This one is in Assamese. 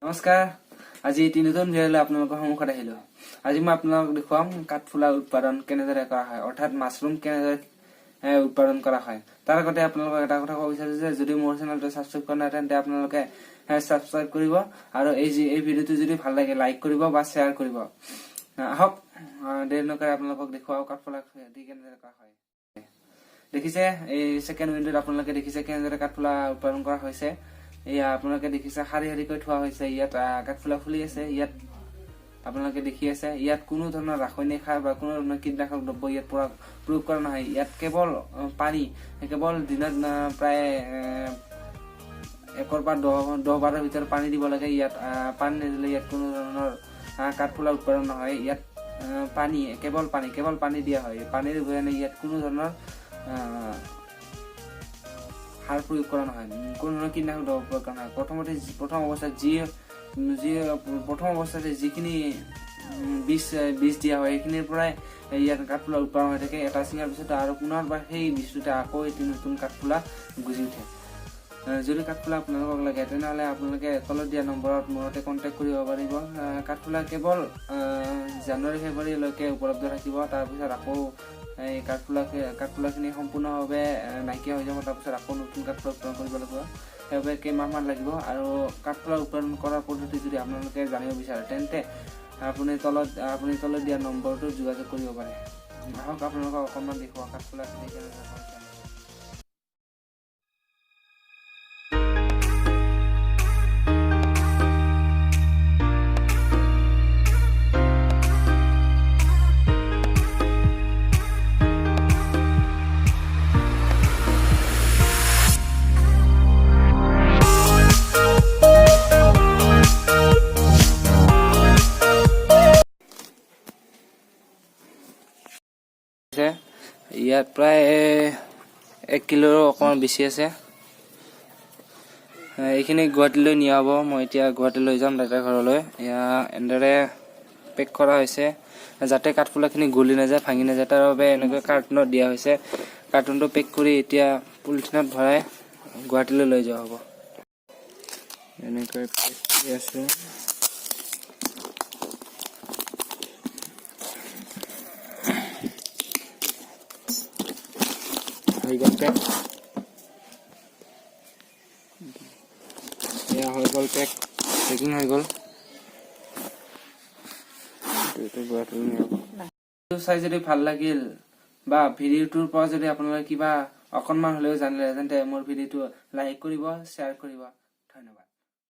নমস্কাৰ, আজি এটি নতুন ভিডিঅ'লৈ আপোনালোকৰ সন্মুখত আহিলোঁ। আজি মই আপোনালোকক দেখুৱাম কাঠফুলা উৎপাদন কেনেদৰে কৰা হয়, অৰ্থাৎ মাছৰুম কেনেদৰে উৎপাদন কৰা হয়। তাৰ আগতে আপোনালোকক এটা কথা ক'ব বিচাৰিছো যে যদি মোৰ চেনেলটো ছাবস্ক্ৰাইব কৰা নাই, তেন্তে আপোনালোকে ছাবস্ক্ৰাইব কৰিব আৰু এই ভিডিঅ'টো যদি ভাল লাগে, লাইক কৰিব বা শ্বেয়াৰ কৰিব। আহক, দেৰি নকৰি আপোনালোকক দেখুৱাওঁ কাঠফুলা খেতি কেনেদৰে কৰা হয়। দেখিছে, এই ছেকেণ্ড উইণ্ডোত আপোনালোকে দেখিছে কেনেদৰে কাঠফুলা উৎপাদন কৰা হৈছে। এয়া আপোনালোকে দেখিছে, শাৰী শাৰীকৈ থোৱা হৈছে। ইয়াত কাঠফুলা ফুলি আছে। ইয়াত আপোনালোকে দেখি আছে, ইয়াত কোনো ধৰণৰ ৰাসায়নিক সাৰ বা কোনো ধৰণৰ কীটনাশক দ্ৰব্য ইয়াত প্ৰয়োগ কৰা নহয়। ইয়াত কেৱল পানী, কেৱল দিনত প্ৰায় 1ৰ পৰা 10 বাৰৰ ভিতৰত পানী দিব লাগে। ইয়াত পানী নিদিলে ইয়াত কোনো ধৰণৰ কাঠফুলা উৎপাদন নহয়। ইয়াত পানী, কেৱল পানী, কেৱল পানী দিয়া হয়। পানীৰ অবিহনে ইয়াত কোনো ধৰণৰ সাৰ প্ৰয়োগ কৰা নহয়, কোনো ধৰণৰ কীটনাশক দ্ৰব্য প্ৰয়োগ কৰা নহয়। প্ৰথমতে প্ৰথম অৱস্থাত যি যি প্ৰথম অৱস্থাতে যিখিনি বীজ দিয়া হয়, সেইখিনিৰ পৰাই ইয়াত কাঠফুলা উৎপাদন হৈ থাকে। এটা ছিঙাৰ পিছত আৰু পুনৰবাৰ সেই বীজটোতে আকৌ এটি নতুন কাঠফুলা গজি উঠে। যদি কাঠফুলা আপোনালোকক লাগে, তেনেহ'লে আপোনালোকে তলত দিয়া নম্বৰত মোৰ সৈতে কণ্টেক্ট কৰিব পাৰিব। কাঠফুলা কেৱল জানুৱাৰী ফেব্ৰুৱাৰীলৈকে উপলব্ধ থাকিব। তাৰপিছত আকৌ এই কাঠফুলাখিনি সম্পূৰ্ণভাৱে নাইকিয়া হৈ যাব। তাৰপিছত আকৌ নতুন কাঠফুলা উৎপাদন কৰিব লাগিব। সেইবাবে কেইমাহমান লাগিব। আৰু কাঠফুলা উৎপাদন কৰাৰ পদ্ধতি যদি আপোনালোকে জানিব বিচাৰে, তেন্তে আপুনি তলত দিয়া নম্বৰটোত যোগাযোগ কৰিব পাৰে। আহক, আপোনালোকক অকণমান দেখুৱাওঁ কাঠফুলাখিনি কেনেদৰে কৰিছে। আছে। ইয়াত প্ৰায় 1 কিলোৰো অকণমান বেছি আছে। এইখিনি গুৱাহাটীলৈ নিয়া হ'ব। মই এতিয়া গুৱাহাটীলৈ যাম দাদাৰ ঘৰলৈ। এয়া এনেদৰে পেক কৰা হৈছে, যাতে কাঠফুলাখিনি গলি নাযায়, ভাঙি নাযায়, তাৰ বাবে এনেকৈ কাৰ্টুনত দিয়া হৈছে। কাৰ্টুনটো পেক কৰি এতিয়া পলিথিনত ভৰাই গুৱাহাটীলৈ লৈ যোৱা হ'ব। এনেকৈ পেক কৰি আছোঁ। হৈ গ'ল পেক। এয়া হৈ গ'ল পেক, পেকিং হৈ গ'ল। এইটো গুৱাহাটীলৈ নিয়া হ'ব। ভিডিঅ'টো চাই যদি ভাল লাগিল বা ভিডিঅ'টোৰ পৰা যদি আপোনালোকে কিবা অকণমান হ'লেও জানিলে, তেন্তে মোৰ ভিডিঅ'টো লাইক কৰিব, শ্বেয়াৰ কৰিব। ধন্যবাদ।